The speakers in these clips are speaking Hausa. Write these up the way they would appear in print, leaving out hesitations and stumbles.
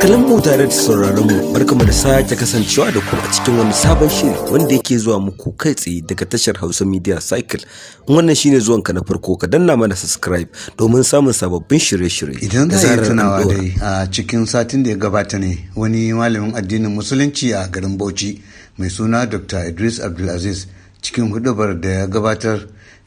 Masu mu tare da sauraron mu, barkamu da sake kasancewa da ku a cikin wani sabon shiri wanda yake zuwa muku kai tsaye daga tashar Hausa Media Cycle. In wannan shine zuwanka na farko, ka danna mana subscribe domin samun sababbin shirye-shirye Idan da za a yi zarar an tunawa ɗora. dai, a cikin satin da ya gabata ne wani malamin addinin Musulunci a garin Bauchi mai suna Dr. Idris Abdulaziz, cikin hudubar da ya gabatar,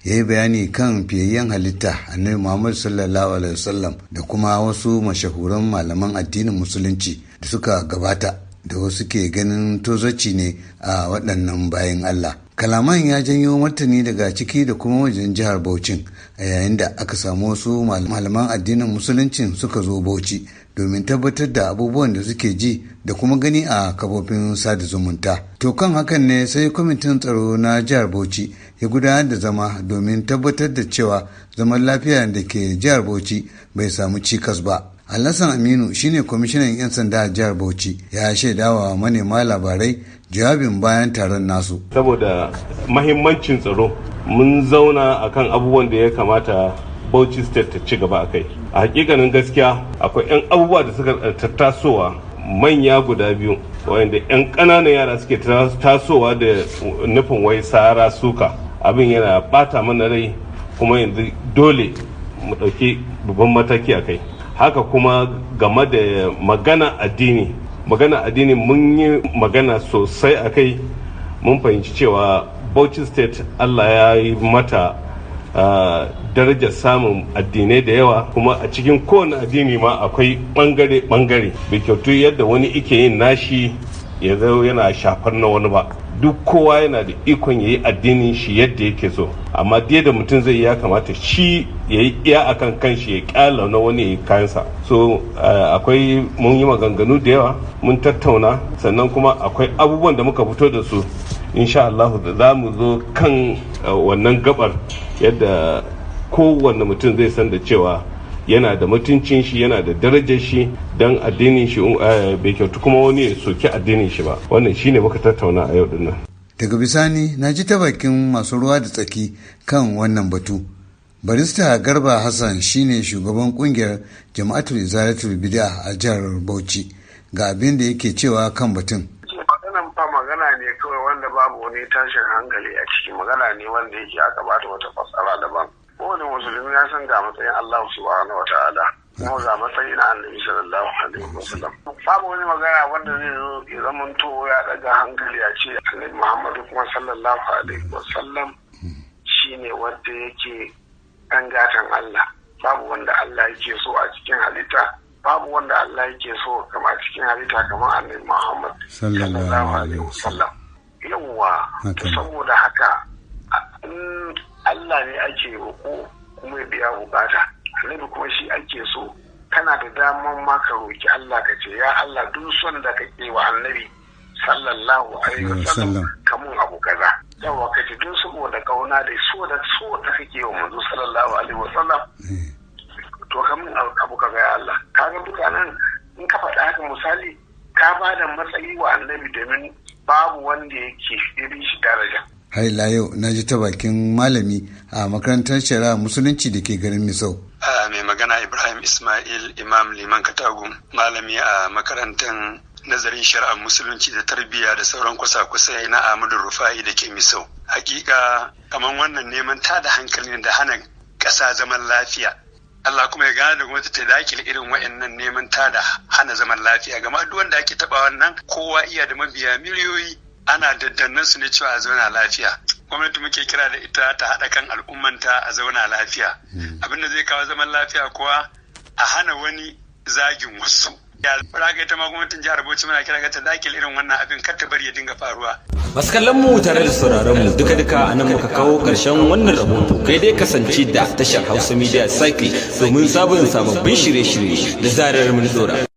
ya yi bayani kan fiyayyen halitta Annabi Muhammad sallallahu alaihi wasallam da kuma wasu mashahuran malaman addinin Musulunci da suka gabata, da wasu ke ganin tozarci ne a waɗannan bayin Allah. Kalaman ya janyo martani daga ciki da kuma wajen jihar Bauchin, a yayin da aka samu wasu malaman addinin Musuluncin suka zo Bauchi domin tabbatar da abubuwan da suke ji da kuma gani a kafofin sada zumunta. To, kan hakan ne sai kwamitin tsaro na jihar Bauchi ya gudanar da zama domin tabbatar da cewa zaman lafiya da ke jihar Bauchi bai samu cikas ba. Alhassan Aminu shine kwamishinan 'yan sanda a jihar Bauchi, ya shaidawa manema labarai jawabin bayan taron nasu. Saboda mahimmancin tsaro, mun zauna akan abubuwan da ya kamata Bauchi State ta ci gaba a kai. A hakikanin gaskiya, akwai 'yan abubuwa da suka tasowa manya guda biyu, wanda 'yan ƙananan yara suke tasowa da nufin wai sara suka. Abin yana bata mana rai, kuma yanzu dole mu ɗauki babban mataki a kai. Haka kuma game da magana addini, magana addini mun yi magana sosai a kai. Mun fahimci cewa Bauchi State Allah ya yi mata darajar samun addinai da yawa, kuma a cikin kowane addini ma akwai bangare-bangare. Bai kyautu yadda wani ike yin nashi ya zo yana shafar na wani ba. Duk kowa yana da ikon ya yi addinin shi yadda yake so, amma dai da mutum zai, ya kamata shi ya yi iya akan kanshi, ya kyala na wani ya yi kayansa. So akwai, mun yi maganganu da yawa, mun tattauna. Sannan kuma akwai abubuwan da muka fito da su, insha Allah da za mu zo kan wannan gabar, yadda kowanne mutum zai san da cewa yana da mutuncin shi, yana da darajar shi don addinin shi. Bai kyautu kuma wani ya soki addinin shi ba. Wannan shine muka tattauna a yau dinnan. Daga bisani na ji ta bakin masu ruwa da tsaki kan wannan batu. Barista Garba Hassan shine shugaban kungiyar Jama'atul Izalatul Bid'a a jihar Bauchi. Ga abin da yake cewa kan batun. Maganan fa magana ne kawai wanda babu wani tashin hankali a ciki. Magana ne wanda yake aka bata wata fasara daban. Kowane Musulmi ya san ga matsayin Allah subhanahu wataala, kuma ga matsayin na Annabi sallallahu alaihi wasallam. Babu wani magana wanda zai zo ya zamanto ya daga hankali a ce Annabi Muhammadu kuma sallallahu alaihi wasallam shine wanda yake ɗan gatan Allah. Babu wanda Allah yake so a cikin halitta, babu wanda Allah yake so kama cikin halitta kamar Annabi Muhammad sallallahu alaihi wasallam. Yawwa, saboda haka in Allah ne ake roƙo kuma ya biya bukata, Annabi kuma shi ake so. Kana da daman ma ka roki Allah, ka ce, "Ya Allah, duk son da kake wa Annabi sallallahu alaihi wasallam, kamun abu kaza." Yawa, ka ce duk saboda kauna da so da kake wa manzo sallallahu alaihi wasallam, to kamun abu kaza, ya Allah. Kaga duka nan in ka faɗa haka, misali, ka ba da matsayi wa Annabi, domin babu wanda yake irin shi daraja. Har ila yau na ji ta bakin malami a makarantar shari'a Musulunci da ke garin Misau. Mai magana Ibrahim Ismail Imam Liman Katagum, malami a makarantar nazarin shari'ar Musulunci da tarbiyya da sauran kwasa-kwasai na Ahmadu Rufa'i da ke Misau. Hakika kamar wannan neman tada hankali da hana ƙasa zaman lafiya. Allah kuma ya gane da gwamnati ta dakile irin wa'annan neman tada hana zaman lafiya, gama duk wanda ake taba wannan, kowa iya da mabiya miliyoyi, ana daddannan su ne cewa a zauna lafiya. Gwamnati muke kira da ita ta haɗa kan al'ummanta a zauna lafiya. Abin da zai kawo zaman lafiya kuwa, a hana wani zagin wasu. Ya raga ita ma gwamnatin jihar Bauchi muna kira ga ta dakile irin wannan abin, kar ta bari ya dinga faruwa. Masu kallon mu tare da sauraron mu, duka duka a nan muka kawo karshen wannan rahoto. Kai dai kasance da tashar Hausa Media Cycle domin sabon sababbin shirye-shirye da zarar mun dora.